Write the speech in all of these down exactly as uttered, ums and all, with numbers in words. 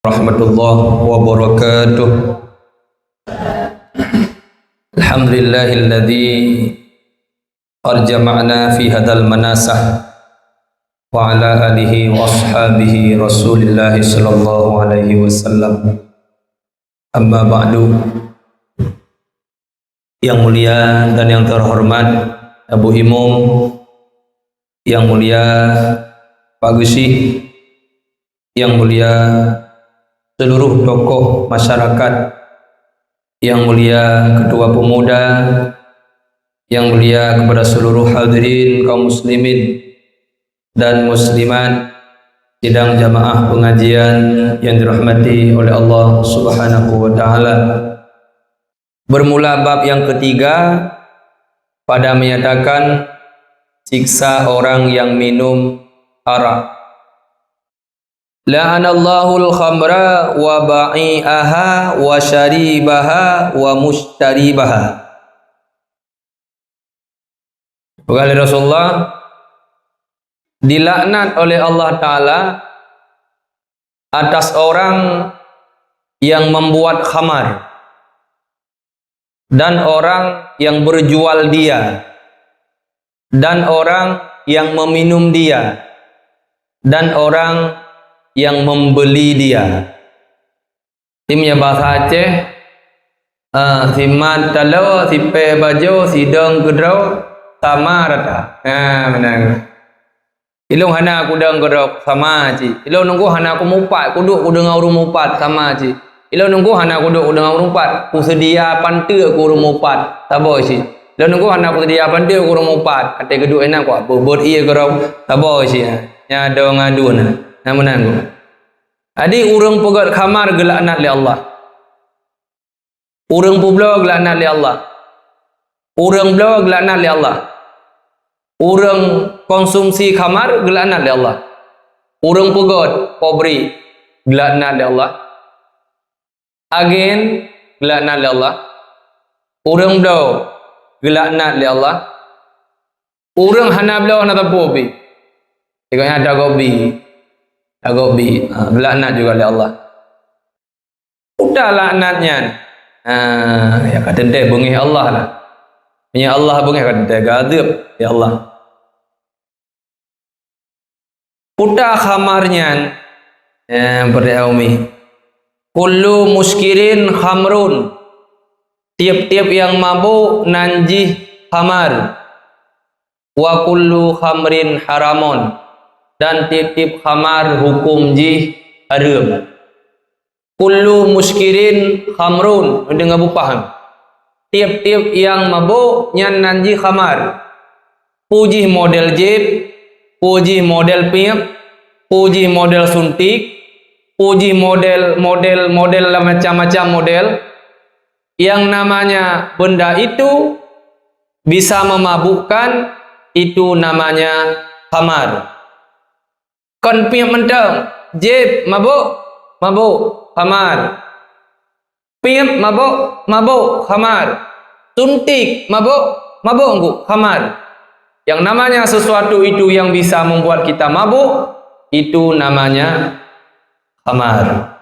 Warahmatullahi wabarakatuh. Alhamdulillahilladzi qad jama'ana fi hadzal manasah wa ala alihi wa ashabihi Rasulillah sallallahu alaihi wasallam. Amma ba'du. Yang mulia dan yang terhormat Abu Imum, yang mulia Pak Geuchik, yang mulia seluruh tokoh masyarakat, yang mulia Ketua Pemuda, yang mulia kepada seluruh hadirin kaum muslimin dan muslimat, sidang jamaah pengajian yang dirahmati oleh Allah Subhanahu wa Ta'ala. Bermula bab yang ketiga pada menyatakan siksa orang yang minum arak. La'anallahul khamra wa ba'i'aha wa syaribaha wa mushtaribaha. Peugah lé Rasulullah, dilaknat oleh Allah Ta'ala atas orang yang membuat khamar dan orang yang berjual dia dan orang yang meminum dia dan orang yang membeli dia. Tim nyang bahasa Aceh, ah, simat taloe, sipée bajoe, sidong keudroe, sama rata. Ha, meunan. Ilôn hana kudong keudroe, sama cit. Ilôn nunggu hana kumupat, kuduek kudeungoe ureuëng mupat, sama cit. Ilôn nunggu hana kuduek kudeungoe ureuëng mupat, kuseudia panteuk keu ureuëng mupat, saboh cit. Ilôn nunggu hana kuseudia panteuk keu ureuëng mupat, até geuduek inan kuat beuet ié keudroe, saboh cit. Nya dong aduen, na meunan ku. Jadi ureuëng peugét khamar geulaknat lé Allah. Ureuëng peubloe geulaknat lé Allah. Ureuëng bloe geulaknat lé Allah. Ureuëng konsumsi khamar geulaknat lé Allah. Ureuëng peugét, pabrik, geulaknat lé Allah. Agen geulaknat lé Allah. Ureuëng bloe geulaknat lé Allah. Ureuëng hana bloe hana teupeu pih. Tengoknya dagoe bi. Dagoe bi. Ha, geulaknat juga lé Allah. Udah laknat nyan. Ha, ya ka teuntée beungéh Allah lah. Nya Allah beungéh ka teuntée gadeueb, ya Allah. Udah khamar nyan, eh, beureumi. Kullu muskirin khamrun. Tiep-tiep nyang mabök nan jih khamar. Wa kullu khamrin haramon, dan tiep-tiep khamar huköm jih hareuem. Kullu muskirin khamrun, deungon beupaham. Tiep-tiep nyang mabök nyan nan jih khamar. Peue jih model jeb, peue jih model piep, peue jih model suntik, peue jih model, model, model macam-macam model. Yang namanya benda itu bisa memabukkan, itu namanya khamar. Kon piep mantong, jeb mabök, mabök, khamar. Piep mabök, mabök, khamar. Suntik mabök, mabök ngon khamar. Yang namanya sesuatu itu yang bisa membuat kita mabuk, itu namanya khamar.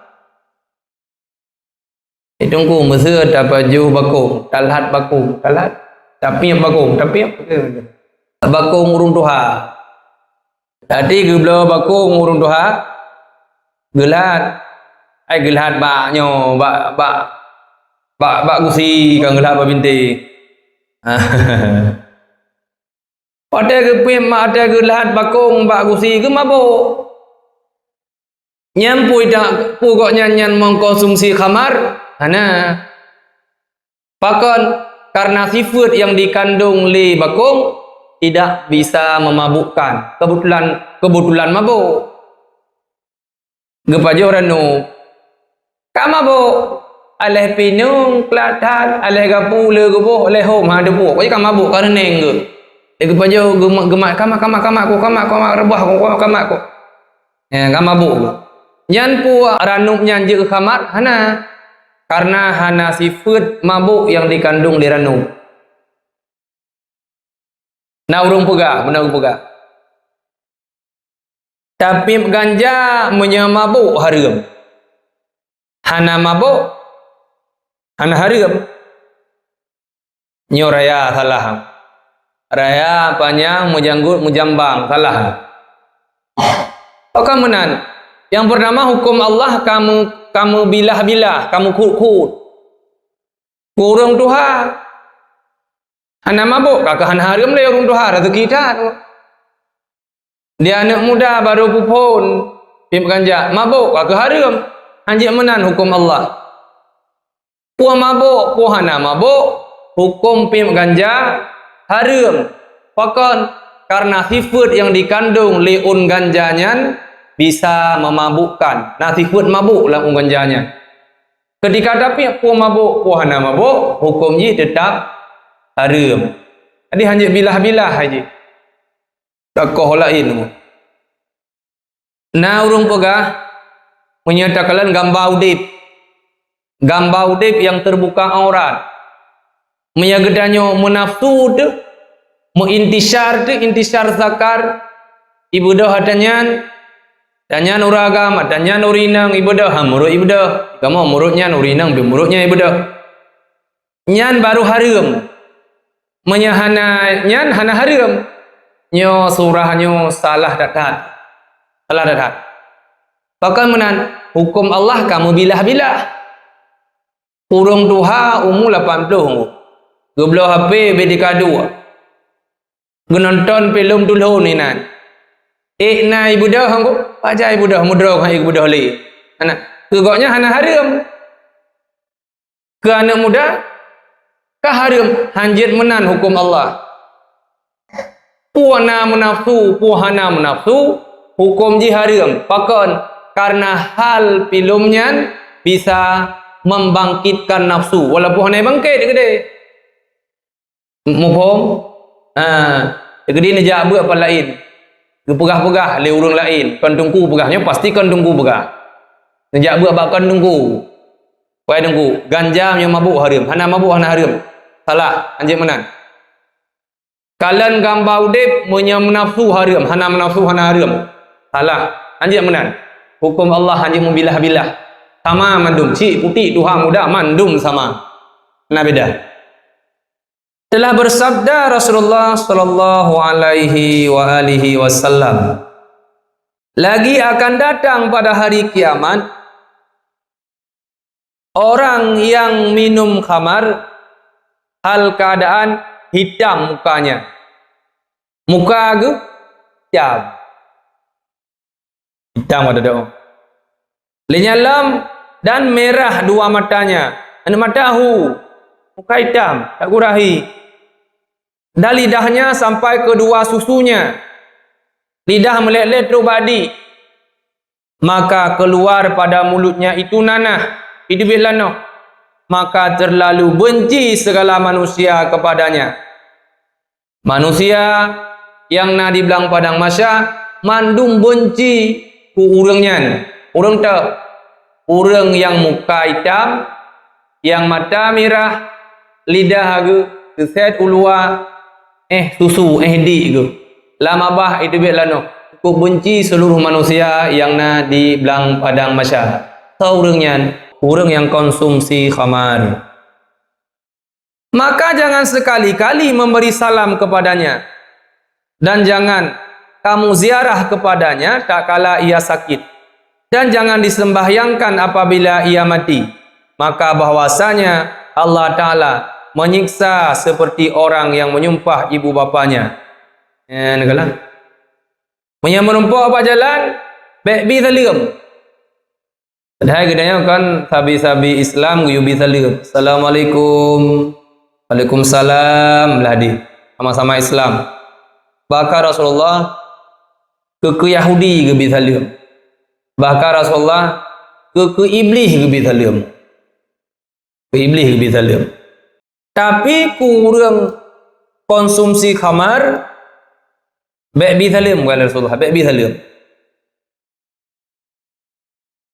Teungku, meuseu tapajoh bakong, talhat bakong, talhat, tapiep bakong, tapiep bakong ureuëng tuha. Jadi geubloe bakong ureuëng tuha, geulhat. Ai geulhat bak nyoe, bak, bak, bak, bak gusi, kan geulhat bak bintéh. Watée geupiep, watée geulhat bakong bak gusi, geumabök. Nyan peue dak, peue gobnyan nyan mengkonsumsi khamar? Hana. Pakon? Karena sifat yang dikandung lé bakong tidak bisa memabukkan. Kebetulan, kebetulan mabök. Geupajoh ranub. Ka mabök. Aléh pineung, klat that, aléh gapu le geuboh, aléh hom ha teuboh. Pokoknya ka mabök, ka reuneng geuh. Geupajoh geumat, geumat, "Kama, kama, kama ku, kama, kama, reubah ku, kama, kama ku." Ya, ka mabök. Nyan peue ranub nyan jeuet keu khamar? Hana. Karena hana sifat mabök yang dikandung di ranub. Na ureuëng peugah, beuna geupeugah. Tapiep ganja meunyoe mabök hareuem. Hana mabök, hana hareuem. Nyoe raya salah. Raya panyang meujanggot meujambang salah. Pakon meunan, nyang peurtama huköm Allah ka meu-, ka meubilah-bilah, ka meukhot-khot. Keu ureuëng tuha, hana mabök ka keuh hana hareuem lé ureuëng tuha, raseuki that. Di aneuëk muda barô peuphon, piep ganja, mabök ka keuh hareuem, hanjeuet meunan huköm Allah. Peue mabök, peue hana mabök, huköm piep ganja hareuem. Pakon? Karena sifeuet nyang dikandong lé ôn ganja nyan bisa memabukkan. Na sifeuet mabök lam ôn ganja nyan. Keutika tapiep peue mabök, peue hana mabök, huköm jih teutab hareuem. Jadi hanjeuet bilah-bilah jih. Takoh laén. Na ureuëng peugah, meunyoe takalon gamba udeb, gamba udeb nyang teubuka aurat. Meunyoe geutanyoe meunafsu teuh, meuintisyar teuh, intisyar zakar, ibeudôh ata nyan, ata nyan ureuëng agam, ata nyan ureuëng inong ibeudôh, ha, meurot ibeudôh. Kamoe meurot nyan ureuëng inong, pih meurot nyan ibeudôh. Nyan barô hareuem. Meunyoe hana nyan, hana hareuem. Nyoe surah nyoe salah that-that. Salah that-that. Pakon meunan, huköm Allah ka meubilah-bilah. Ureuëng tuha umu lapan ploh, geubloe H P bak tika dua. Geunonton filem tulhon inan. Ék na ibeudôh, pajan ibeudôh, meudroe han ibeudôh lé. Hana, keu gobnyan hana hareuem. Keu aneuëk muda, ka hareuem, hanjeuet meunan huköm Allah. Peue na meunafsu, peue hana meunafsu, huköm jih hareuem. Pakon? Karena hal filem nyan bisa membangkitkan nafsu, walaupun hana bangkit keudeh. Muphom? Ha, keudeh neujak beuet pat laén. Geupeugah-peugah lé ureuëng laén, kon teungku peugah, nyoe pasti kon teungku peugah. Neujak beuet bak kon teungku. Wahai teungku, ganja meunyoe mabök hareuem, hana mabök hana hareuem. Salah, hanjeuet meunan. Kalon gamba udeb meunyoe meunafsu hareuem, hana meunafsu hana hareuem. Salah, hanjeuet meunan. Huköm Allah hanjeuet meubilah-bilah. Sama mandum, cik, putik, tuha, muda, mandum sama. Hana beda. Telah bersabda Rasulullah sallallahu alaihi wa alihi wasallam, "Lagi akan datang pada hari kiamat orang yang minum khamar hal keadaan hitam mukanya." Muka geuh hitam. Hitam ada doa. Lé nyan lom, "Dan merah dua matanya." Aneuëk mata hu, muka hitam, tak gurahi. "Dan lidahnya sampai kedua susunya." Lidah meulét-lét trok bak di. "Maka keluar pada mulutnya itu nanah, itu bit lanoh. Maka terlalu benci segala manusia kepadanya." Manusia nyang na di blang padang mahsyar mandum beunci keu ureuëng nyan. Ureuëng teuh, ureuëng nyang muka itam, nyang mata mirah, lidah geuh seuset u luwa, éh susu, éh diek geuh. Lam babah iteubiet lanoh, cukup beunci seuluruh manusia nyang na di blang padang mahsyar. Soe ureuëng nyan? Ureuëng nyang konsumsi khamar. Maka jangan sekali-kali memberi salam kepadanya, dan jangan kamu ziarah kepadanya tatkala ia sakit, dan jangan disembahyangkan apabila ia mati, maka bahwasanya Allah Ta'ala menyiksa seperti orang yang menyumpah ibu bapanya. Eh, neukalon. Meunyoe meurumpok bak jalan, bék bi saleuem. Padahai geutanyoe kan sabe-sabe Islam geuyue bi saleuem. "Assalamualaikum." "Waalaikumsalam." Lah di, sama-sama Islam. Bahkan Rasulullah keu, keu Yahudi geubi saleuem. Bahkan Rasulullah keu, keu Iblih geubi saleuem. Keu Iblih geubi saleuem. Tapi keu ureuëng konsumsi khamar, bék bi saleuem, kheun Rasulullah, bék bi saleuem.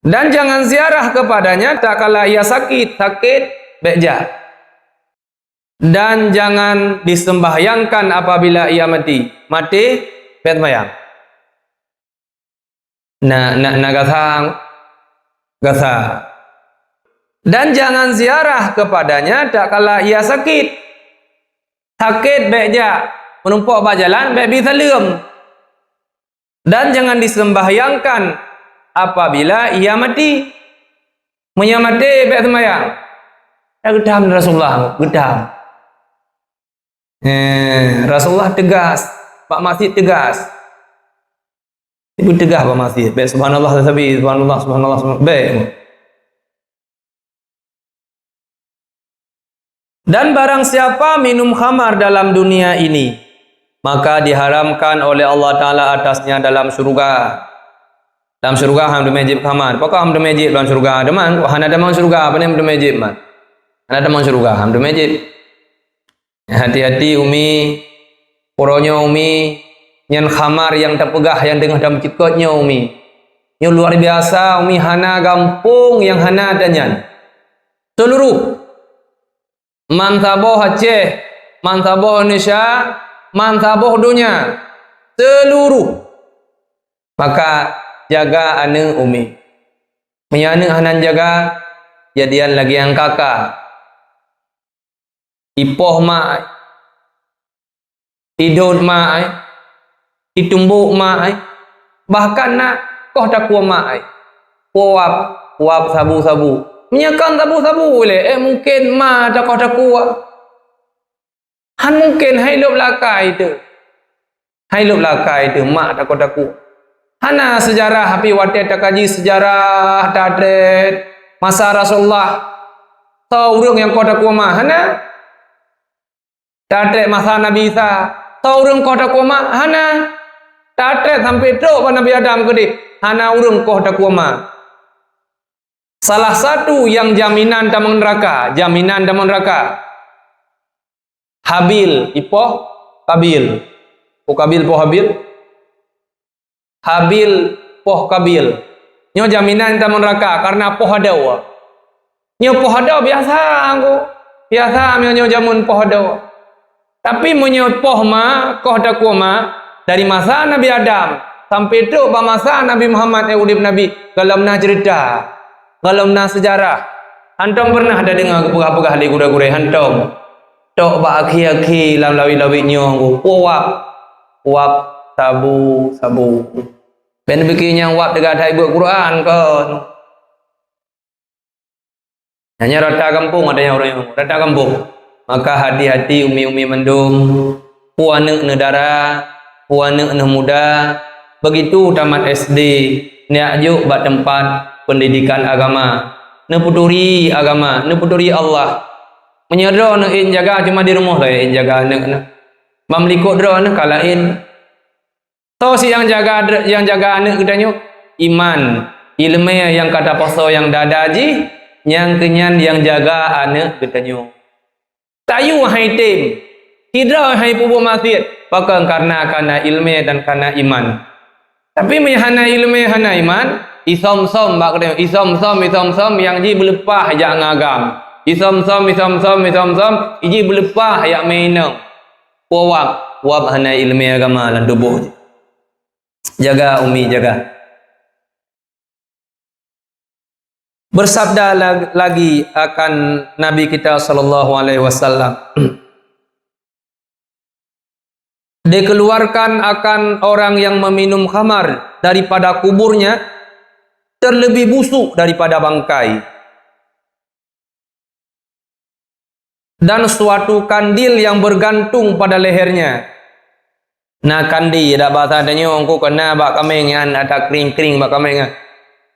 Dan jangan ziarah kepadanya tatkala ia sakit, sakét bék jak. Dan jangan disembahyangkan apabila ia mati. Maté, bék sembahyang. Na, na, na gasa, gasa. Dan jangan ziarah kepadanya tatkala ia sakit. Sakét bék jak, meurumpok bak jalan bék bi saleuem. Dan jangan disembahyangkan apabila ia mati. Meunyoe maté bék seumbahyang. Ya, geutam Rasulullah, geutam. Eh, Rasulullah tegas, bak masjid tegas. Ibu tegas bak masjid, bék subhanallah sabe, subhanallah, subhanallah, subhanallah, bék. Dan barang siapa minum khamar dalam dunia ini, maka diharamkan oleh Allah Ta'ala atasnya dalam syurga. Dalam syurga ham teumé jieb khamar. Pakon ham teumé jieb dalam syurga? Teuma hana tamong syurga, pane ham teumé jieb, man? Hana tamong syurga, ham teumé jieb. Hati-hati, Umi. Uroe nyoe, Umi, nyan khamar nyang tapeugah nyang teungoh tameucukot nyoe, Umi. Nyoe luar biasa, Umi, hana gampông nyang hana tanyan. Seuluruh. Mansaboh Aceh, mansaboh Indonesia, mansaboh donya. Seuluruh. Maka, jaga aneuk, Umi. Meunyoe aneuk hana jaga, jadian lagée nyang kaka. Ipoh mak ai. Idot mak ai. Itumbok mak ai. Bahkan na koh takue mak ai. Uap, uap sabu-sabu. Meunyoe kon sabu-sabu lé, eh, mungken ma takoh takue. Han mungken, hai lôb lakai teuh. Hai lôb lakai teuh mak takue-takue. Hana seujarah, tapi watée takaji seujarah, tatrét masa Rasulullah, soe ureuëng nyang koh takue ma? Hana. Tatrét masa Nabi Isa, soe ureuëng koh takue ma? Hana. Tatrét sampai trok bak Nabi Adam keudeh, hana ureuëng koh takue ma. Salah satu nyang jaminan tamong neuraka, jaminan tamong neuraka. Habil ipoh Kabil. Poh Kabil, poh Habil. Habil, poh Kabil. Nyoe jaminan tamong neuraka karena poh adoe. Nyoe poh adoe biasa anggo. Biasa meunyoe jameun poh adoe. Tapi meunyoe poh ma, koh takue ma, dari masa Nabi Adam sampai trok bak masa Nabi Muhammad, eh, udeb Nabi, gohlom na ceurita, gohlom na seujarah. Hantom peureunah tadeungoe geupeugah-peugah lé gurée-gurée, hantom. Tok bak akhé-akhé lam lawét-lawét nyoe, uap, uap sabu-sabu. Bék neupike nyang uap teuga that ibuet Quran kon. Hanya rata gampông ada nyang ureuëng, rata gampông. Maka hati-hati umi-umi mandum, peue aneuëk neuh dara, peue aneuëk neuh muda, begitu tamat S D, neujak jok bak teumpat pendidikan agama, neupeuturi agama, neupeuturi Allah. Meunyoe droeneuh ék jaga cuma di rumoh saja ék jaga aneuëk neuh. Ban meulikot droeneuh ka laén. Soe sit nyang jaga, nyang jaga aneuëk geutanyoe? Iman, iéleumé nyang ka tapasoe nyang dada jih, nyang keunyan nyang jaga aneuëk geutanyoe. Tayue hai tem, sidroe hai peubuet maksiet, pakon? Karena ka na iéleumé dan ka na iman. Tapi meunyoe hana iéleumé, hana iman, isom-som bak geutanyoe, isom-som, isom-som, nyang jih beuleupah jak ngon agam. Isom-som, isom-som, isom-som, jih beuleupah jak meuinong. Peue uap? Uap hana iéleumé agama lam tuboh jih. Jaga, umi, jaga. Bersabda la-, lagi akan Nabi kita sallallahu alaihi wasallam, "Dikeluarkan akan orang yang meminum khamar daripada kuburnya terlebih busuk daripada bangkai." Dan suatu kandil yang bergantung pada lehernya. Na kandi, dak basa tanyoe, engko keunan bak kaméng nyan, ata kring-kring bak kaméng nyan.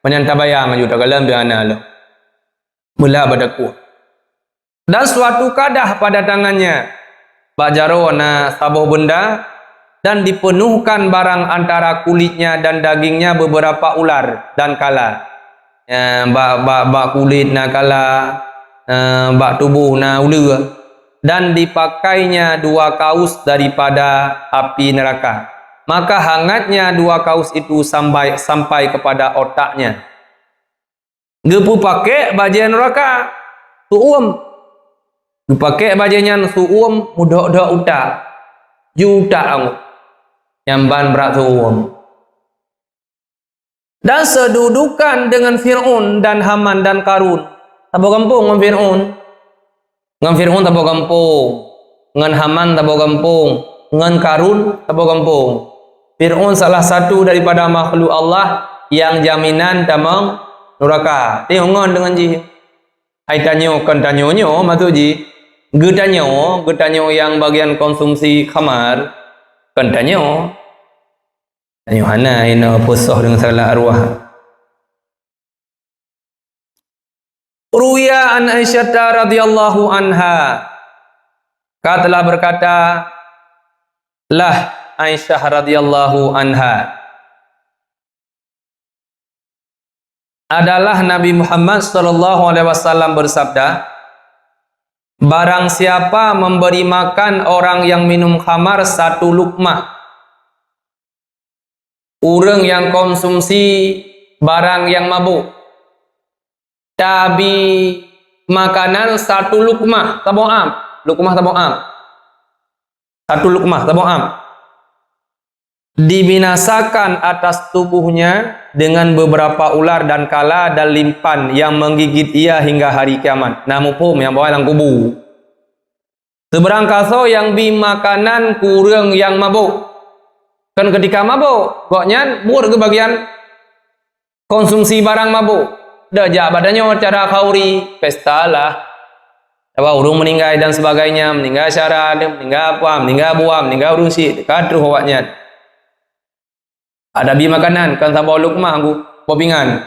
Meunyan tabayang aju takalon tu hana lom. Meulah bak takue. Dan suatu kadah pada tangannya. Bak jaroe na saboh beunda, dan dipenuhkan barang antara kulitnya dan dagingnya beberapa ular dan kala. Ya, bak, bak, bak kulét na kala, eh, bak tuboh na uleue. Dan dipakainya dua kaus daripada api neraka. Maka hangatnya dua kaus itu sampai, sampai kepada otaknya. Geupeupakék bajée nuraka, su'um. Geupakék bajée nyan su'um, meudhok-dhok utak. Ju utak angoh. Nyan ban brat su'um. Dan sedudukan dengan Fir'aun dan Haman dan Karun. Saboh gampông ngon Fir'aun. Ngon Fir'aun saboh gampông. Ngon Haman saboh gampông. Ngon Karun saboh gampông. Fir'aun salah satu daripada makhluk Allah nyang jaminan tamong nuraka. Tengok ngon deungon jih. Hai tanyoe kon tanyoe nyoe maksud jih. Geutanyoe, geutanyoe nyang bagian konsumsi khamar, kon tanyoe. Tanyoe hana inoe peusoh deungon salah arwah. Ruwiya an Aisyata radhiyallahu anha. Ka telah berkata lah Aisyah radhiyallahu anha, adalah Nabi Muhammad sallallahu alaihi wasallam bersabda, "Barang siapa memberi makan orang yang minum khamar satu lukmah, ureuëng nyang konsumsi barang nyang mabôk, tabi makanan satu lukmah, saboh am, lukmah saboh am, satu lukmah saboh am, dibinasakan atas tubuhnya dengan beberapa ular dan kala dan limpan yang menggigit ia hingga hari kiamat." Na muphom nyang bawai lam kubu. Seubarang kasoe nyang bi makanan keu ureuëng nyang mabôk. Kan keutika mabôk, gobnyan buet geubagian konsumsi barang mabôk. Dak jak bak tanyoe cara khauri, pesta lah. Saban ureuëng meuninggai dan sebagainya, meuninggai syara, meuninggai apa, meuninggai buah, meuninggai ureuëng syik, ka troh awaknyan. Ada bi makanan, kan saboh lukmah gu, boh pingan.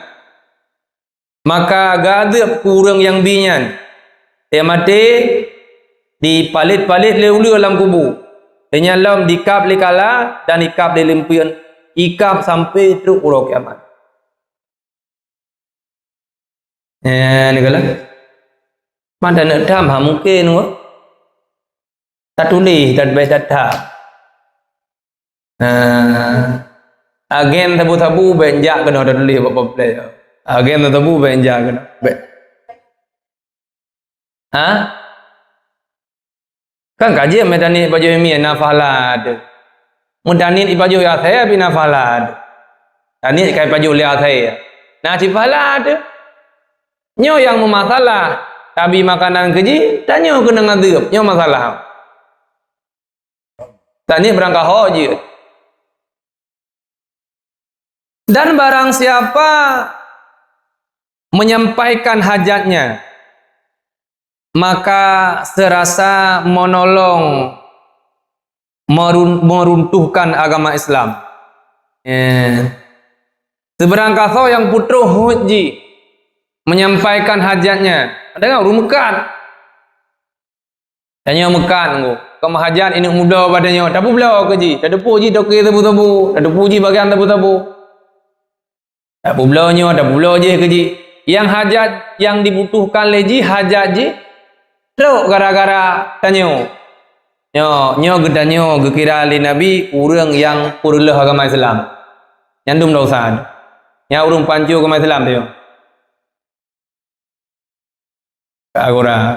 Maka geuadeueb keu ureuëng nyang bi nyan. Éh maté dipalet-palet lé uleue lam kubu. Lé nyan lom dikab lé kala dan ikab lé limpeuen, ikab sampai trok uroe kiamat. Eh, ni kala. Mantap nak tam ha mungkin wah. Tatuléh dan baca that. Nah, agen sabu-sabu bék jak keunoe tatuléh bak pamphlet. Agen sabu bék jak keunoe. Bék. Ha? Kan ka jeuet meutanit ipajoh imian na pahala teuh. Meutanit ipajoh asèe pih na pahala teuh. Tanit ka ipajoh lé asèe. Na cit pahala teuh. Nyoe nyang meumasalah, tabi makanan keu jih, tanyoe keunong adeueb. Nyoe masalah. Tanit beurangkaho jeuet. Dan barang siapa menyampaikan hajatnya, maka serasa menolong merun-, meruntuhkan agama Islam. Eh, seubarang kasoe nyang peutrok hôt jih menyampaikan hajatnya, padahai ureuëng meukat. Tanyoe meukat ngon, ka meuhajat inong muda bak tanyoe, tapeubloe keu jih, tateupeue jih toke sabu-sabu, tateupeue jih bagian sabu-sabu. Tapeubloe nyoe, tapeubloe jih keu jih. Nyang hajat nyang dibutuhkan lé jih, hajat jih trok gara-gara tanyoe. Nyoe, nyoe geutanyoe geukira lé Nabi ureuëng nyang peureuloh agama Islam. Nyan dum dosa. Nyan ureuëng panco agama Islam tanyoe. Agora.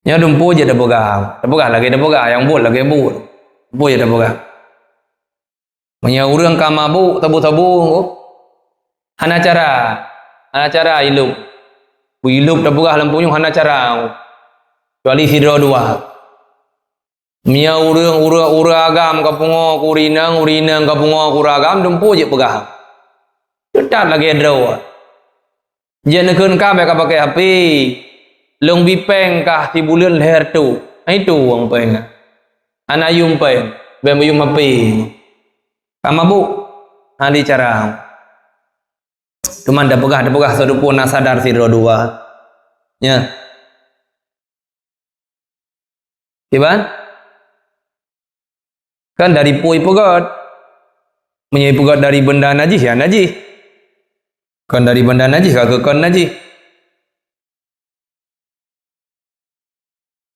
Nyoe dumpeue jeuet tapeugah. Tapeugah lagée tapeugah, nyang buet lagée buet. Dumpeue jeuet tapeugah. Meunyoe ureuëng ka mabôk sabu-sabu, hana cara. Hana cara ilôb. Ilôb tapeugah lam punyueng hana cara. Kecuali sidroe dua. Meunyoe ureuëng, ureuëng, ureuëng agam ka pungoe keu ureuëng inong, ureuëng inong ka pungoe keu ureuëng agam, dumpeue jeuet peugah. Teutab lagée droe. Jeuet neukheun ka bék ka pakai H P. Lôn bi péng kah sibuleuen lhèe reutôh. Nah, itu wang péng. Hana yum péng, bék yum H P. Ka mabôk, hana cara. Teuma tapeugah, tapeugah sadeue pun na sadar sidroe dua. Nya. Kiban? Kan dari peue ipeugét. Meunyoe ipeugét dari benda najih, ya najih. Kon dari benda najih, ka keu kon najih.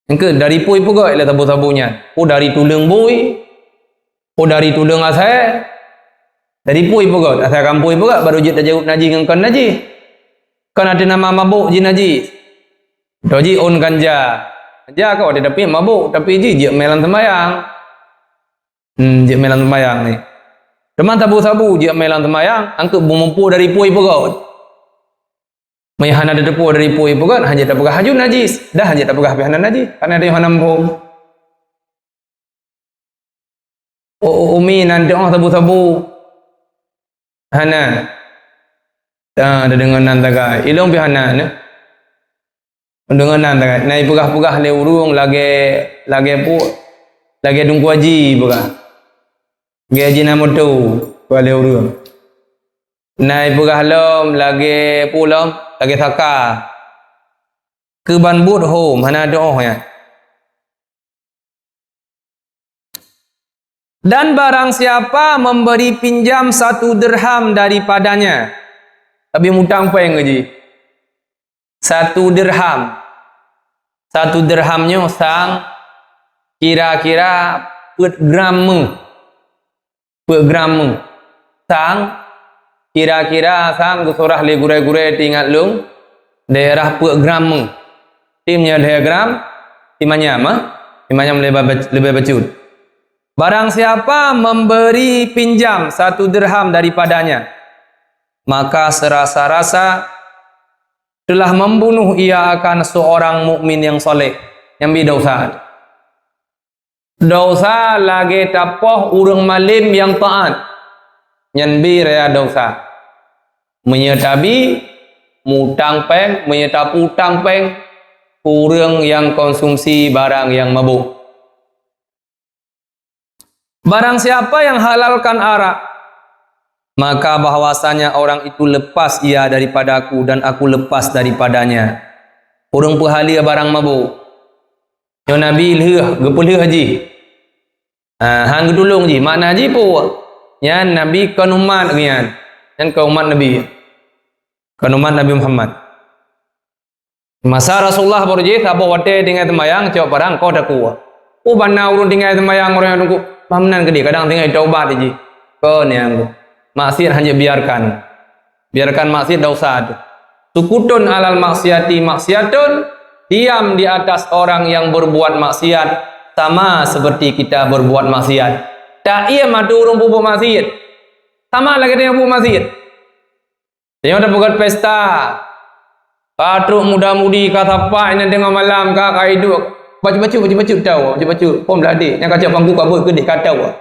Engkeu dari peue ipeugét lé sabu-sabu nyan? Peue dari tuleueng bui? Peue dari tuleueng asèe? Dari peue ipeugét? Asai kan peue ipeugét, baru jeuet tajaweueb najih ngon kon najih. Kon ateueh nama mabôk jih najih. Toh jih ôn ganja. Ganja ka watèe tapi mabôk, tapi jih jeuet mé lam seumayang. Hmm, jeuet mé lam seumayang ni. Teuma sabu-sabu jeuet mé lam seumayang, angkeu beumeupue dari peue ipeugét. Meunyo hana tateupeue dari peue peugah, hana jeuet tapeugah haju najis. Dah hana jeuet tapeugah pih hana najis. Karena tanyoe hana muphom. Oh, oh, umi nan teuh sabu-sabu. Hana. Dah, dah deungon nan tagai. Ilong pih hana, nyoe. Deungon nan tagai. Nai peugah-peugah lé ureuëng lagée, lagée pu-, lagée Teungku Haji peugah. Lagée Haji Namoto, peugah lé ureuëng. Nai peugah lom lagée pu lom, lagée saka. Keuban buet hom, hana teuh nyan. Dan barang siapa memberi pinjam satu dirham daripadanya, tapi mutang péng keu jih. Satu dirham. Satu dirham nyoe sang kira-kira peuet gram meuh. Peuet gram meuh. Sang kira-kira sang geusurah lé gurée-gurée teuingat lôn, daerah peuet gram meuh. Tim nyoe lhée gram, tim anyam, ah. Tim anyam leubeh bac-, leubeh bacut. Barang siapa memberi pinjam satu dirham daripadanya, maka serasa-rasa telah membunuh ia akan seorang mukmin yang saleh, nyang bi desya. Desya lagée tapoh ureuëng malém nyang taát, nyan bi raya desya. Meunyoe tabi, mutang péng, meunyoe taputang péng, ureuëng nyang konsumsi barang nyang mabök. Barang siapa yang halalkan arak, maka bahwasanya orang itu lepas ia daripada-Ku dan Aku lepas daripadanya. Ureuëng peuhaleue barang mabök. Nyoe Nabi lheueh, geupeulheueh jih. Ah, han geutulông jih, makna jih peue? Nyan Nabi kon umat geuh nyan. Nyan kon umat Nabi. Kon umat Nabi Muhammad. Masa Rasulullah baru jih, saboh watée tinggai seumayang, cok parang, koh takue. Oh, bana ureuëng tinggai seumayang, ureuëng nyang teungku, bah meunan keudeh, kadang tinggai taubat jih. Kon nyang maksiat hana biarkan. Biarkan maksiat, desya tu. Sukutun alal maksiati maksiatun, diam di atas orang yang berbuat maksiat, sama seperti kita berbuat maksiat. Taiem ateueh ureuëng peubuet maksiat. Sama lagée tanyoe peubuet maksiat. Tanyoe tapeugét pesta. Ka trok muda-mudi, ka sapat, nyan teungoh malam, ka, ka iduek. Bacut-bacut, bacut-bacut tau, bacut-bacut. Phom ladek, nyang ka cok pangku ka beuet keudeh ka tau.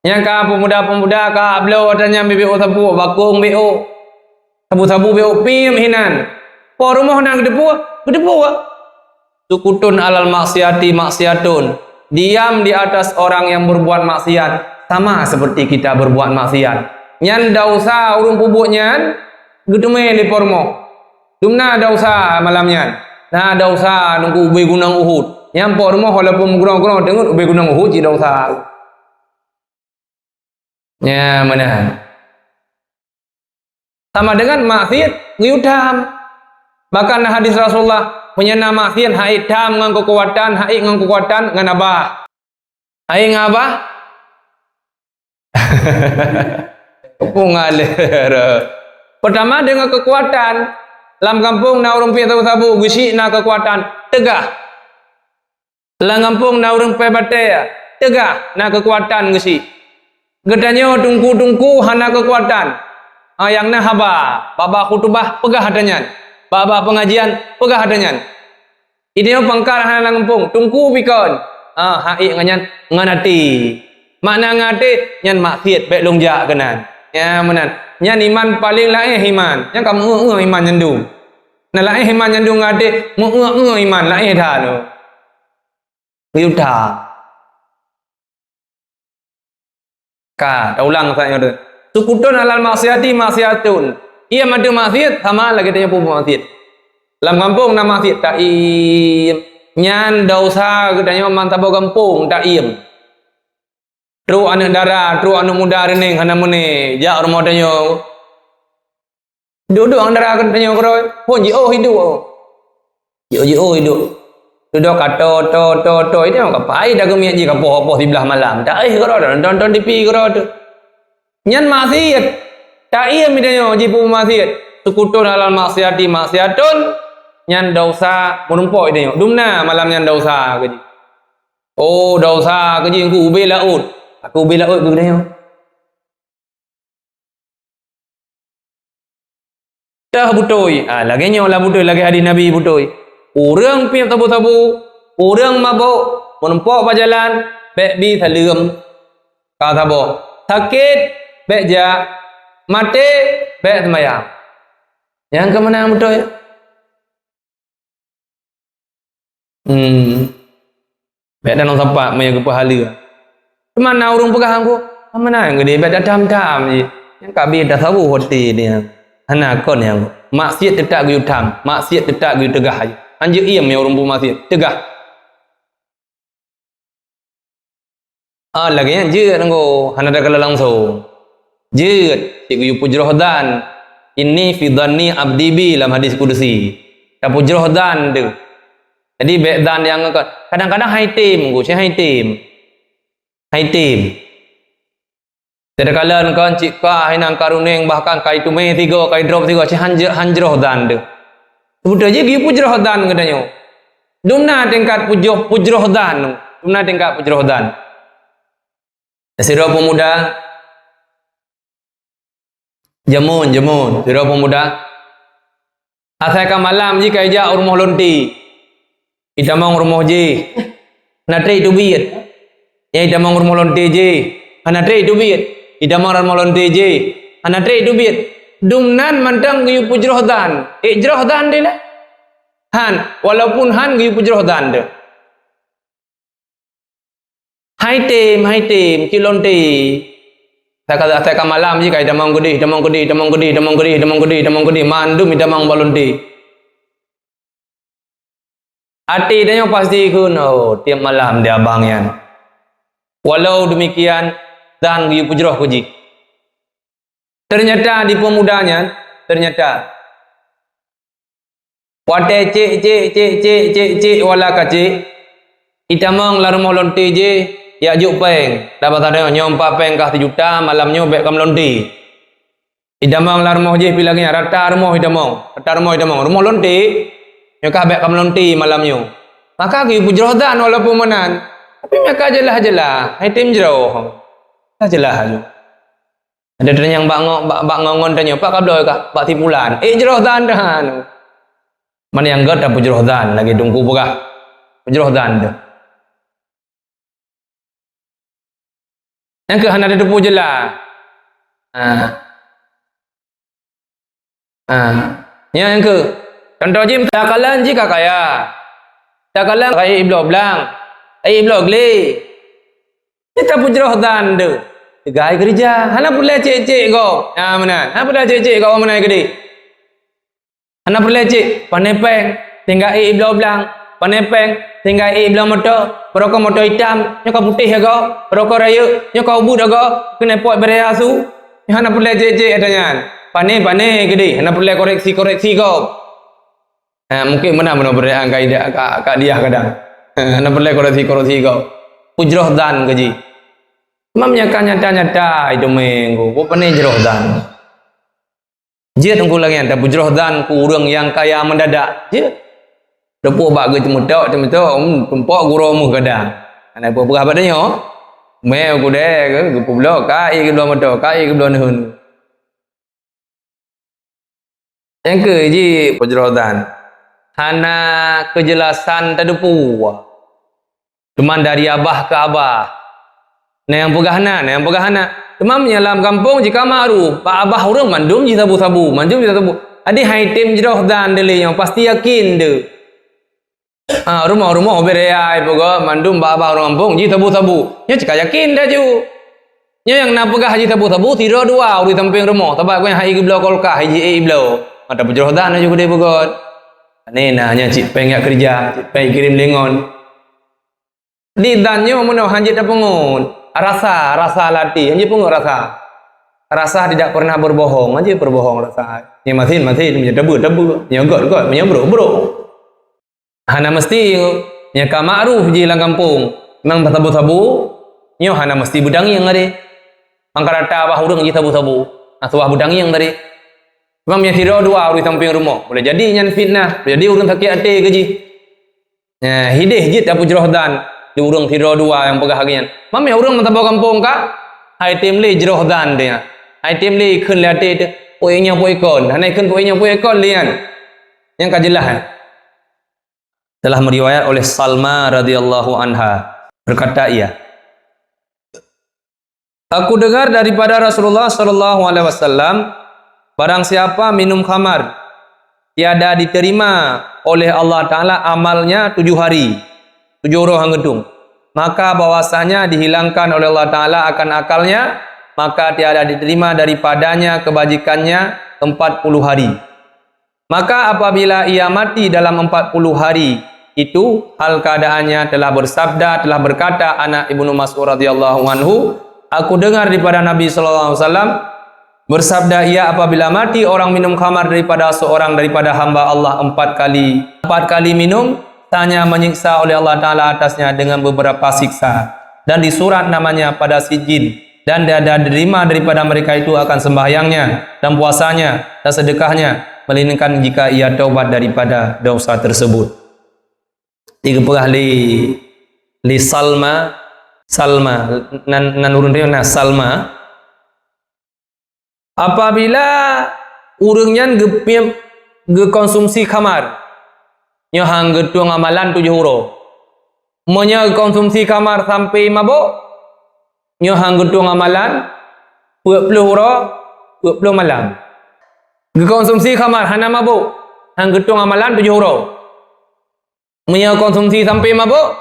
Nyang ka peumuda-peumuda ka bloe ata nyan bibit sabu, bakong B O. Sabu-sabu B O pim hinan. Po rumoh na geuteupeue, geuteupeue. Sukutun alal maksiati maksiatun. Diam di atas orang yang berbuat maksiat sama seperti kita berbuat maksiat. Nyan desya ureuëng peubuet nyan geuteumé lé po rumoh. Dumna desya malam nyan. Na desya nunggu ubé gunong Uhud. Nyan po rumoh walaupun meugroe-groe teungeut ubé gunong Uhud cit desya. Nya meunan. Sama dengan maksiat geuyue tham. Bahkan na hadis Rasulullah, meunyoe na maksiat hai tham ngon keukuatan, hai ngon keukuatan ngon abah. Hai ngon abah? Peue ngalor. Pertama dengan keukuatan. Lam gampông na ureuëng piek sabu-sabu, geusyik na keukuatan, teugah. Lam gampông na ureuëng péh batée, teugah na keukuatan geusyik. Geutanyoe teungku-teungku hana keukuatan. Ah, nyang na haba, bak-bak khutubah peugah ata nyan, bak-bak peungajian peugah ata nyan. Itanyoe pangkat hana lam gampông, teungku bikon. Ah, hai ngon nyan ngon até. Makna ngon até nyan maksiat, bék lôn jak keunan. Nya meunan. Nyan iman paleng laén iman. Nyan ka meu-eu iman nyan dum. Na laén iman nyan dum ngon até, meu-eu iman laén that. Geuyue tham. Ka, taulang saát nyoe. Sukutun alal maksiati maksiatun. Iem ateueh maksiat sama lagée tanyoe peubuet maksiat. Lam gampông na maksiat, taiem. Nyan desya geutanyoe man saboh gampông taiem. Trok aneuëk dara, trok aneuëk muda reuneng hana meuné jak rumoh tanyoe. Duek-duek aneuëk dara geutanyoe keudroe, phon jiôh iduek. Jiôh-jiôh iduek. Dudoe ka to, to, to, to, itanyoe ka pai dah geumiet jih ka poh-poh siblaih malam. Taéh keudroe, nonton-nonton T V keudroe teuh. Nyan maksiat. Taiem itanyoe jipeubuet maksiat. Sukutun alal maksiati maksiatun. Nyan desya meurumpok itanyoe. Dumna malam nyan desya keu jih. Oh, desya keu jih keu ubé laôt. Keu ubé laôt keu geutanyoe. Teuh beutôi. Ah, lagèe nyoe lah beutôi, lagèe hadis Nabi beutôi. Ureueng piep sabu-sabu, ureueng mabök, meurumpok bak jalan, bèk bi saleuem. Ka saboh. Sakét, bèk jak. Maté, bèk seumayang. Nyang keuh meunan beutôi. Hmm. Bèk danau sapat meunyo geupeuhaleue. Teuma na ureueng peugah angku, "Meunan geudeh bèk tatam-tam jih." Nyang ka bit tasaboh até nyan. Hana kon nyang maksiet teutab geuyue tam, maksiet teutab geuyue teugah. Hanjeuet iem meunyo ureueng peumaksiet, teugah. Ah, lagèe nyan jeuet nangko, hana takalon langsong. Jeuet, cit geuyue peujroh zan. "Inni fi dhanni abdi bi" lam hadis kudusi. Tapeujroh zan teuh. Jadi, bèk zan nyang kon. Kadang-kadang hai tem, Gus, hai tem. Hai tem. Teukalon kon cit ka hinan ka runeng, bahkan ka iteumé sigoe, ka idrop sigoe, cit han jroh, han jroh zan teuh. Seubeutôi jih geuyue peujroh zan geutanyoe. Dum na tingkat peujroh, peujroh zan. Dum na tingkat peujroh zan. Sidroe peumuda, jameun, jameun, sidroe peumuda. Asai ka malam jih ka ijak u rumoh lonte. Itamong rumoh jih. Hana trép iteubiet. Nyan itamong rumoh lonte jih. Hana trép iteubiet. Itamong rumoh lonte jih. Hana trép iteubiet. Dum nan mantong geuyue peujroh zan. Ék jroh zan teuh na? Han, walaupun han geuyue peujroh zan teuh. Hai tem, hai tem, cit lonte. Asai ka, asai ka malam jih ka itamong keudeh, tamong keudeh, tamong keudeh, tamong keudeh, tamong keudeh, tamong keudeh, mandum itamong bak lonte. Até tanyoe pasti kheun, "Oh, tiep malam di abang nyan." Walau demikian, zan geuyue peujroh keu jih. Ternyata di peumuda nyan, ternyata watèe cék, cék, cék, cék, cék, cék, wala ka cék, itamong lam rumoh lonte jih, jak jok péng. Lam basa tanyoe, nyoe empat péng kah sijuta, malam nyoe bèk kameulonte. Itamong lam rumoh jih pih lagèe nyan, rata rumoh itamong, rata rumoh itamong. Rumoh lonte, nyoe kah bèk kameulonte malam nyoe. Maka geuyue peujroh zan walaupun meunan. Tapi maka jeulaih-jeulaih, hai tem jroh. Ka jeulaih aju. Ada teunyang bak ngo-, bak, bak ngon-ngon tanyoe, "Pat kabloe kah?" "Bak si pulan." Ék jroh zan teuh anu. Man nyang gèt tapeujroh zan lagèe Teungku peugah. Peujroh zan teuh. Nyang keuh hana tateupeue jeulaih. Ha. Ha. Nyan nyang keuh. Contoh jih, takalon jih ka kaya. Takalon ka ék bloe blang. Ék bloe glé. Nyan tapeujroh zan teuh. Teuga keureuja. Hana peureulèe cék-cék gob. Ha, meunan. Hana peureulèe cék-cék gob meunan keudeh. Hana peureulèe cék, pané péng, tinggai ék bloe blang, pané péng, tinggai ék bloe moto, barô ka moto itam, nyoe ka putéh agoe, barô ka rayeuk, nyoe ka ubit agoe, keuneuk pot bèrèe asu, nyoe hana peureulèe cék-cék ata nyan. Pané, pané keudeh, hana peureulèe koreksi-koreksi gob. Ha, mungken meunan bunoe beureang ka ida-, ka, ka diah kadang. Ha, hana peureulèe koreksi-koreksi gob. Peujroh zan keu jih. Mam nyang ka nyata-nyata, itu minggu, peue pané jroh zan. Jeuet Teungku lagèe nyan, tapeujroh zan keu ureueng nyang kaya mendadak. Jeuet. Teupeu bak geuh teumeutok, teumeutok, hmm, tumpok gurô meuh kadang. Hana peue peugah bak tanyoe. Mé gudée geu-, geupeubloe, ka ié geubloe moto, ka ié geubloe neuheun. Nyang keu jih peujroh zan. Hana keujeulasan tateupeue. Teuma dari abah keu abah. Na nyang peugah na, na nyang peugah na. Teuma meunyo lam gampông jih ka ma'ruf, bak abah ureueng mandum jisabu-sabu, mandum jisabu. Jadi hai tem jroh zan dilèe nyoe, pasti yakin deuh. Ha, rumoh-rumoh beureai peugah mandum bak abah ureueng gampông jisabu-sabu. Nyoe cit ka yakin laju. Nyoe nyang na peugah jisabu-sabu sidroe dua ureueng sampéng rumoh, sabab gobnyan hai geubloe kulkas, hai jiék bloe. Mata peujroh zan laju keudeh beugöt. Nyan na nyan cit péng jak keureuja, cit péng kirém lé ngon. Di zan nyoe meunoe hanjeuet tapeungon, rasa, rasa lam até, hanjeuet peungon rasa. Rasa tidak pernah berbohong, hanjeuet peubohong rasa. Nyan masin, masin, meunyoe tabeue, tabeue, meunyoe göt, göt, meunyoe brok, brok. Hana meusti, nyoe ka ma'ruf jih lam gampông, memang tasabu-sabu, nyoe hana meusti beutangieng ade. Mangka rata bah ureueng jisabu-sabu, na saboh beutangieng tadi. Memang nyan sidroe dua ureueng sampéng rumoh, boleh jadi nyan fitnah, boleh jadi ureueng sakét até keu jih. Nah, hideh jeuet tapeujroh zan di ureueng sidroe dua nyang peugah lagèe nyan. Mamé ureueng meusaboh gampông ka, hai tem lé jroh zan teuh nyan. Hai tem lé kheun lé até teuh. Peuék nyoe peuék kon, hana ikheun peuék nyoe peuék kon lé nyan. Nyang ka jeulaih, eh. Telah meriwayat oleh Salma radhiyallahu anha, berkata ia, "Aku dengar daripada Rasulullah sallallahu alaihi wasallam, barang siapa minum khamar, tiada diterima oleh Allah Ta'ala amalnya tujuh hari, tujuh uroe han geutueng, maka bahwasanya dihilangkan oleh Allah Ta'ala akan akalnya, maka tiada diterima daripadanya kebajikannya empat puluh hari. Maka apabila ia mati dalam empat puluh hari itu, hal keadaannya telah bersabda, telah berkata anak Ibnu Mas'ud radhiyallahu anhu, aku dengar daripada Nabi sallallahu alaihi wasallam bersabda, ia apabila mati orang minum khamar daripada seorang daripada hamba Allah empat kali, empat kali minum, hanya menyiksa oleh Allah Ta'ala atasnya dengan beberapa siksa, dan disurat namanya pada sijil, dan tiada diterima daripada mereka itu akan sembahyangnya dan puasanya dan sedekahnya, melainkan jika ia taubat daripada dosa tersebut." Digeupeugah lé, lé Salma, Salma, nan, nan ureuëng nyan na Salma. Apabila ureuëng nyan geupiep, geukonsumsi khamar, nyoe han geutueng amalan tujoh uroe. Meunyoe geukonsumsi khamar sampai mabök, nyoe han geutueng amalan peuet ploh uroe, peuet ploh malam. Geukonsumsi khamar hana mabök, han geutueng amalan tujoh uroe. Meunyoe konsumsi sampai mabök,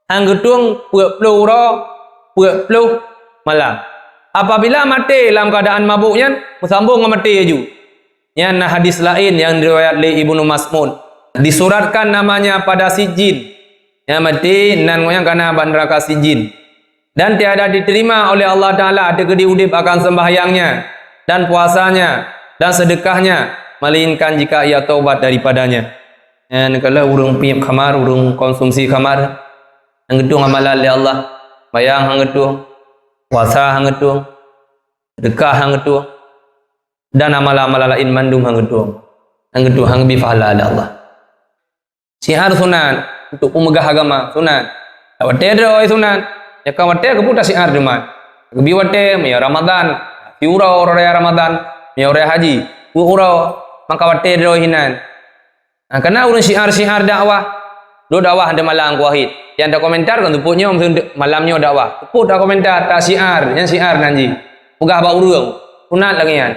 han geutueng peuet ploh uroe, peuet ploh malam. Apabila maté lam keuadaan mabök nyan, meusambông ngon maté laju. Nyan na hadis laén nyang riwayat lé Ibnu Mas'ud. Disuratkan namanya pada sijil. Nyang maté nan ngon nyang kana bak neuraka sijil. Dan tiada diterima oleh Allah Ta'ala ateueh keudéh udeb akan sembahyangnya, dan puasanya, dan sedekahnya, melainkan jika ia taubat daripadanya. Nyan kalau ureuëng piep khamar, ureuëng konsumsi khamar, han geutueng amalan lé Allah, bayang han geutueng, puasa han geutueng, sedekah han geutueng, dan amalan-amalan laén mandum han geutueng. Han geutueng, han geubri pahala lé Allah. Syiar sunat, untuk pemeugah agama, sunat. Watée droe sunat, nyang ka watée keupeue tasyiar teuma. Geubri watée, meunyoe Ramadan, siuroe raya Ramadan, meunyoe raya haji, peuet uroe, maka watée droe hinan. Ha, kana ureuëng syiar-syiar dakwah, dua dakwah di malam kuahit. Nyang da komentar kan teupeu nyoe malam nyoe dakwah. Teupeu da komentar, tasyiar, nyang syiar nan jih. Peugah bak ureuëng, sunat lagée nyan.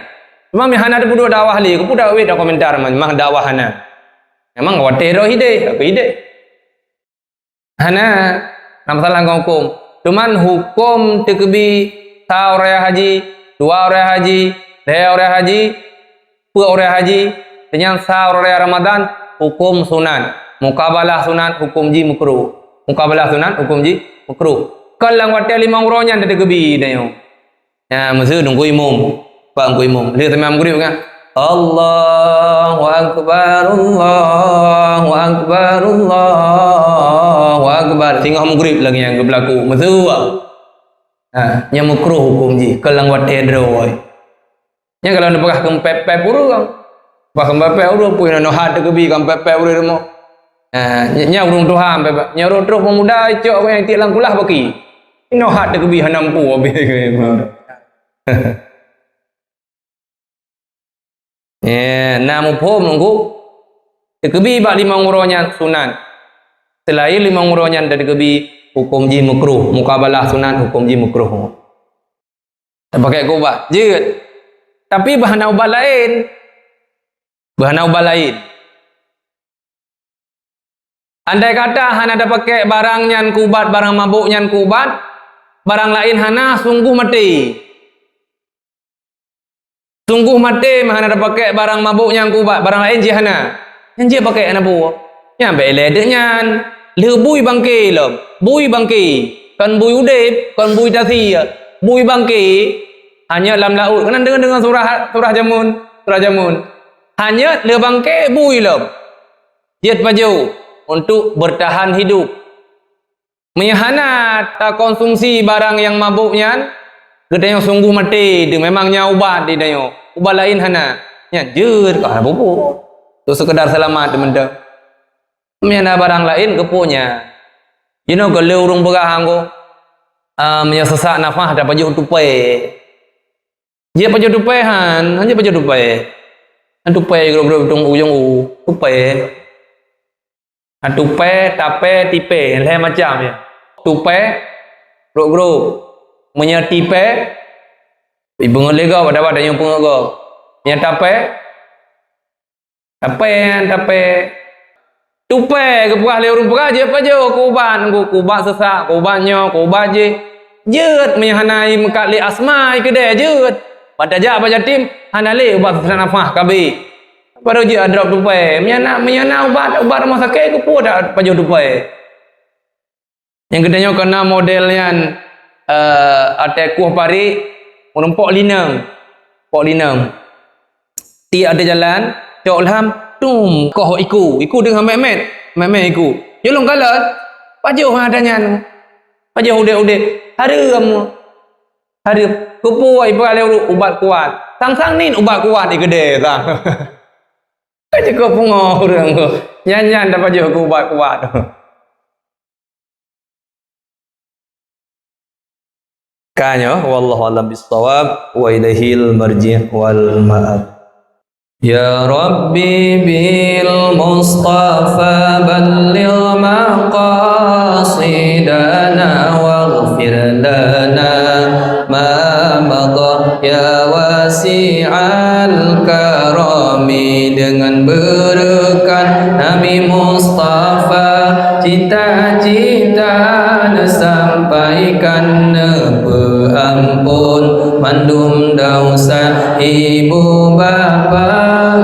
Cuma meuhana teupeu dua dakwah lé, keupeue da wét da komentar, memang dakwah hana. Memang watée droe hideh, aku hideh. Hana, na masalah ngon huköm. Cuman huköm teukeubi sa uroe haji, dua uroe haji, lhée uroe haji, peuet uroe haji, teunyan sa uroe Ramadan, huköm sunat. Mukabalah sunat, huköm jih makruh. Mukabalah sunat, huköm jih makruh. Kon lam watée limong uroe nyan teukeubi tanyoe. Nyan, meuseu teungku imum. Pak teungku imum. Lheueh teuma meugrib kan? Allahu Akbar, Allahu Akbar, Allahu Akbar. Singoh meugrib lagée nyan geubeulaku. Meuseu. Ha, nyan makruh huköm jih. Keu lam watée droe. Nyan kalau neupeugah keu pép-pép ureuëng. Bah keu pép-pép ureuëng, pui nohat teukeubi keu pép-pép ureuëng rumoh. Ha, nyan ureuëng tuha, pép-pép. Nyan ureuëng troh peumuda, icok nyang tiek lam kulah baki. Nohat teukeubi hana mampu habéh. Eh, na muphom nunggu. Teukeubi bak limong uroe nyan sunat. Seulaén limong uroe nyan teukeubi huköm jih makruh. Mukabalah sunat huköm jih makruh. Tapakée keu ubat. Jeuet. Tapi bah na ubat laén. Bah na ubat laén. Andai kata hana tapakée barang nyan keu ubat, barang mabök nyan keu ubat, barang laén hana, sungguh maté. Sungguh maté meuhana tapakée barang mabök nyang keu ubat, barang laén jih hana. Nyang jih pakée hana peue. Nyang bék ilée deuek nyan. Lheueh bui bangké lom. Bui bangké. Kon bui udeb, kon bui tasie. Bui bangké. Hanyot lam laôt. Keunan deungon-deungon surah, surah jamun. Surah jamun. Hanyot lheueh bangké bui lom. Jeuet pajoh untuk bertahan hidup. Meunyoe hana takonsumsi barang nyang mabök nyan, geutanyoe sungguh maté teuh, memang nyan ubat di tanyoe. Ubat laén hana. Nyan jeuet ka hana peue-peue. Untuk sekedar seulamat teumantong. Meunyoe na barang laén, keupeue nyan. Jinoe keu lé ureuëng peugah anggô, ah, meunyoe sesak nafah, tapajoh tupée. Jeuet pajoh tupée han, han jeuet pajoh tupée. Han tupée grôp-grôp ujong u, tupée. Han tupée, tapée, tipée, lhée macam nyan. Tupée, grôp-grôp. Meunyoe tipée, ipeungeut lé gob, pada-pada nyang peungeut gob. Meunyoe tapée, tapée, tapée. Tupée geupeugah lé ureuëng peugah jeuet pajoh keu ubat, keu ubat seusak, keu ubat nyoe, keu ubat jih. Jeuet meunyoe hana imeukat lé asma, ikeudée jeuet. Bak tajak bak jatim, hana lé ubat seusak nafah, kabeh. Barô jeuet adrop tupée. Meunyoe na, meunyoe na ubat, ubat rumoh sakét, keupeue dak pajoh tupée? Nyang geutanyoe keu na model nyan, eh, ateueh kueh parit, meureumpok linong. Pok linong. Tiek ateueh jalan, cok lam, tum, koh iku. Iku deungon mét-mét. Mét-mét iku. Jolong kalon, pajoh ata nyan. Pajoh udeb-udeb. Hareuem. Hareuem. Keupeue ipeugah lé ureuëng ubat kuat. Sang-sang nit ubat kuat ikeudée sang. Ka jeuet keu pungo ureuëng tu. Nyan-nyan tapajoh keu ubat kuat. Ka nyoe, wallahu a'lam bissawab, wa ilaihil marji' wal ma'ab. Ya Rabbi bil Mustafa balligh maqasidana waghfir lana ma madha ya wasi'al karami. Deungon beureukat Nabi Mustafa, cita-cita neusampaikan, neupeuamphon mandum desya ibu bapa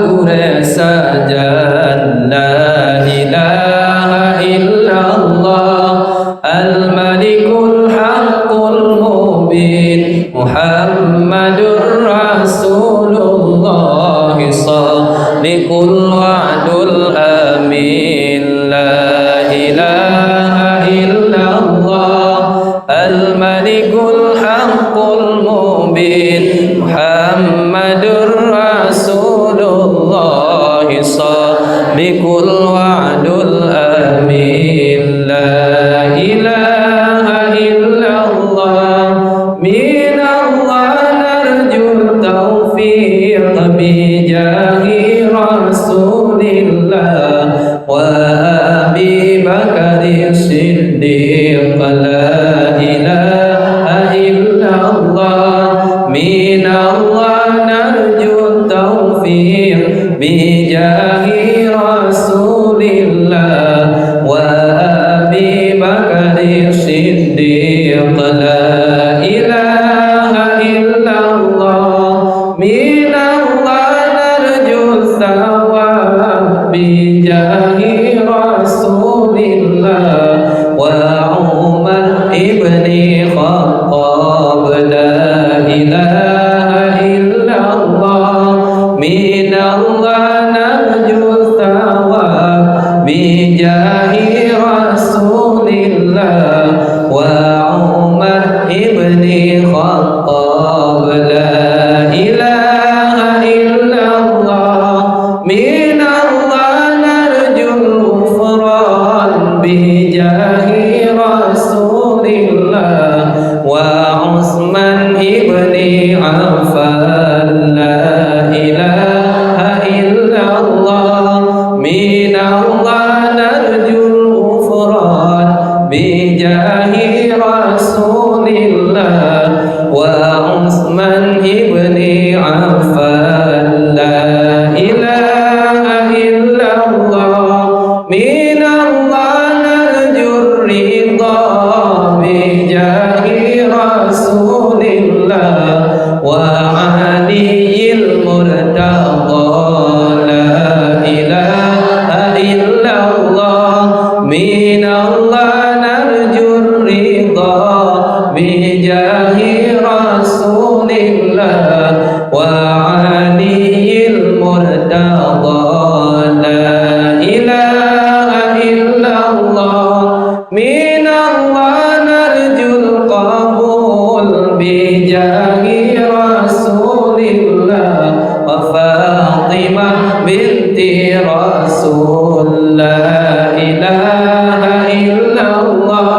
gurée sajan. La ilaha illallah, Al-Malikul Haqqul Mubin, Muhammadur Rasulullah, Shadiqul Wa'dul Amin. La ilaha illallah, Al-Malikul Haqqul Mubin, Muhammadur Rasulullah, Shadiqul Wa'dul Amin. La ilaha illallah, minallah narjut taufiq bijahi Rasulillah wa Abi Bakar Siddiq. La ilaha illallah, minallah narjut taufiq bijahi Rasulillah wa Abi Bakar Siddiq. La ilaha illallah, minallah narjut tsawab bijahi Rasulillah wa Umar ibni Khattab. La ilaha illallah, minallah narjut tsawab bijahi Rasulillah wa Umar ibni Khattab. La ilaha illallah, minallah narjul ghufran bijahi Rasulillah wa Utsman ibni Affan. La ilaha illallah, minallah narjul ghufran bijahi Rasulillah wa Utsman ibni Affan. La ilaha illallah, minallah narjur ridha bijahi Rasulillah wa Aliyil Murtadha. La ilaha illallah, minallah narjur ridha bijahi Rasulillah wa Aliyil Murtadha. La ilaha illallah, minallah narjul qabul bijahi Rasulillah wa Fatimah binti Rasul. La ilaha illallah,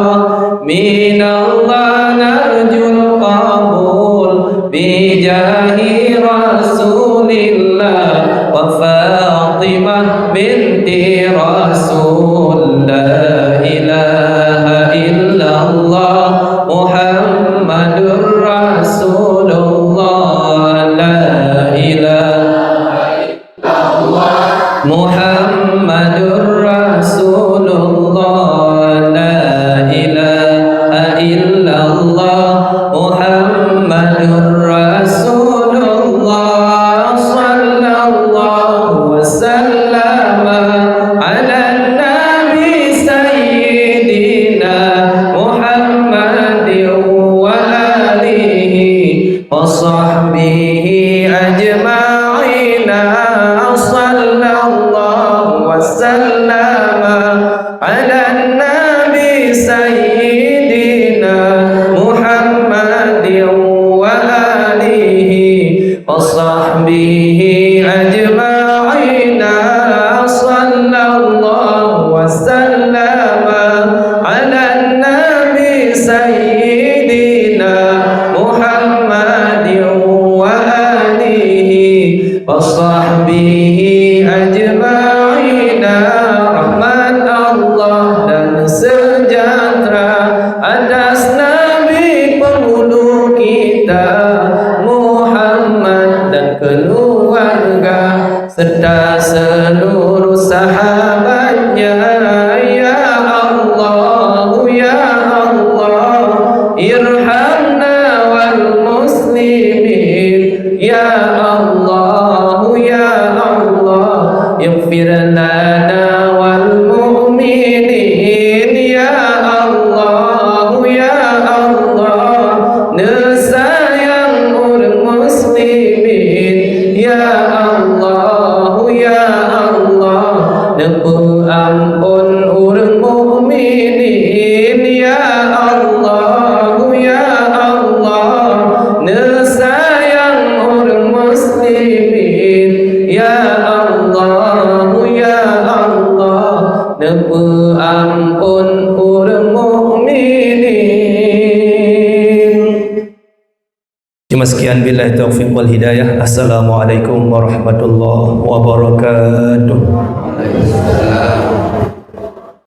minallah narjul qabul bijahi Fatimah binti Rasul, la ilaha illallah Muhammadur Rasulullah, la ilaha illallah Muhammadur Rasulullah, la ilaha illallah Muhammadur Rasulullah. Sallallahu wa sallama ala nabi sayyidina Muhammadin wa alihi wa sahbihi ajma'ina. Sallallahu wa sallama ala nabi sayyidina Muhammadin wa alihi wa sahbihi ajma'ina. Sallallahu wa sallama ala nabi sayyidina Muhammadin wa alihi wa sahbihi ajma'ina. Rahmat Allah dan sejahtera atas Nabi penghulu kita Muhammad dan keluarga serta seluruh sahabatnya. Ya Allah, ya Allah, irhamna wal muslimin. Ya Allah, ya Allah, ighfir lana wal mu'minin. Ya Allah, ya Allah, neusayang ureueng muslimin. Ya Allah, ya Allah, neupeuampon ureueng mukminin. Ya Allah, ya Allah, neusayang ureueng muslimin. Ya Allah, ya Allah, neupeuampon ureueng mukminin. Cuma sekian, billahi taufiq wal hidayah. Assalamualaikum warahmatullahi wabarakatuh.